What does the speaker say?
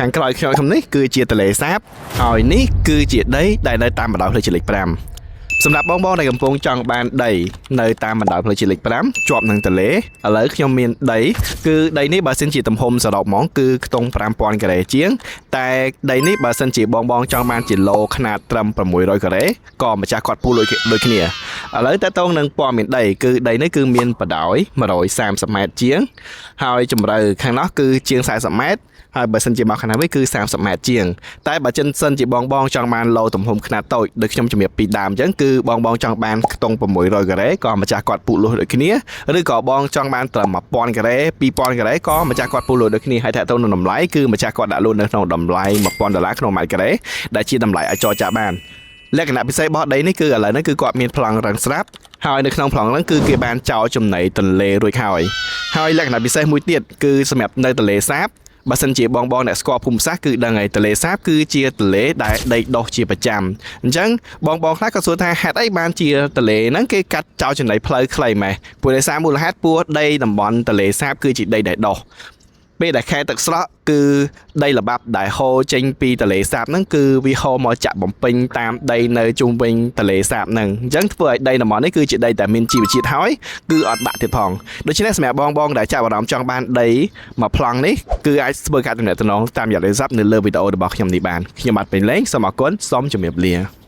ខាងក្រោយខ្ញុំនេះគឺជាទន្លេសាបហើយនេះគឺជាដីដែលនៅតាមបណ្ដោយផ្លូវជាតិលេខ5សម្រាប់បងបងដែលកំពុងចង់បានដីនៅតាមបណ្ដោយផ្លូវជាតិលេខ5ជាប់នឹងទន្លេឥឡូវខ្ញុំមានដីគឺដីនេះបើសិនជាទំហំសរុបហ្មងគឺខ្ទង់5000ការ៉េជាងតែដីនេះបើសិនជាបងបងចង់បានជាឡូខ្នាតត្រឹម600ការ៉េក៏ម្ចាស់គាត់ពូលុយដូចគ្នាឥឡូវតើតងនឹងព័ត៌មានដីគឺដីនេះគឺមានបណ្ដោយ130ម៉ែត្រជាងហើយជម្រៅខាងនោះគឺជាង40ម៉ែត្រហើយបើសិនជាមកខាងនេះវិញគឺ30ម៉ែត្រជាងតែបើចិនសិនជាបងបងចង់បានឡូទំហំខ្នាតតូចដូចខ្ញុំជំរាបពីដើមអញ្ចឹងគឺបងបងចង់បានខ្ទង់600ការ៉េក៏ម្ចាស់គាត់ពុលុះដូចគ្នាឬក៏បងចង់បានត្រឹម1000ការ៉េ2000ការ៉េក៏ម្ចាស់គាត់ពុលុះដូចគ្នាហើយថាទៅនឹងតម្លៃគឺម្ចាស់គាត់ដាក់លក់នៅក្នុងតម្លៃ1000ដុល្លារក្នុង1ម៉ែត្រការ៉េដែលជាតម្លៃអាចចរចាបានលក្ខណៈពិសេសរបស់ដីនេះគឺឥឡូវនេះគឺគាត់មានប្លង់រឹងស្រាប់ហើយនៅក្នុងប្លង់ហ្នឹងគឺគេបានចោលចំណីទន្លេរួចហើយហើយលក្ខណៈពិសេសមួយទៀតគឺសម្រាប់នៅទន្លេសាបបើសិនជាបងបងអ្នកស្គាល់ភូមិសាស្ត្រគឺដឹងហើយទន្លេសាបគឺជាទន្លេដែលដីដុះជាប្រចាំអញ្ចឹងបងបងខ្លះក៏សួរថាហេតុអីបានជាទន្លេហ្នឹងគេកាត់ចោលចំណីផ្លូវខ្លីម៉េះព្រោះដោយសារមូលហេតុព្រោះដីតំបន់ទន្លេសាបគឺជាដីដែលដុះពេលដែលខែទឹកស្រកគឺដីល្បាប់ដែលហូរចេញពីទន្លេសាបហ្នឹងគឺវាហូរមកចាក់បំពេញតាមដីនៅជុំវិញទន្លេសាបហ្នឹងអញ្ចឹងធ្វើឲ្យដីតំបន់នេះគឺជាដីដែលមានជីវជាតិហើយគឺអត់បាក់ទៀតផងដូច្នេះសម្រាប់បងបងដែលចាប់អារម្មណ៍ចង់បានដីមួយប្លង់នេះគឺអាចធ្វើការទំនាក់ទំនងតាមរយៈលេខទូរស័ព្ទនៅលើវីដេអូរបស់ខ្ញុំនេះបានខ្ញុំបាទពេញលេងសូមអរគុណសូមជម្រាបលា។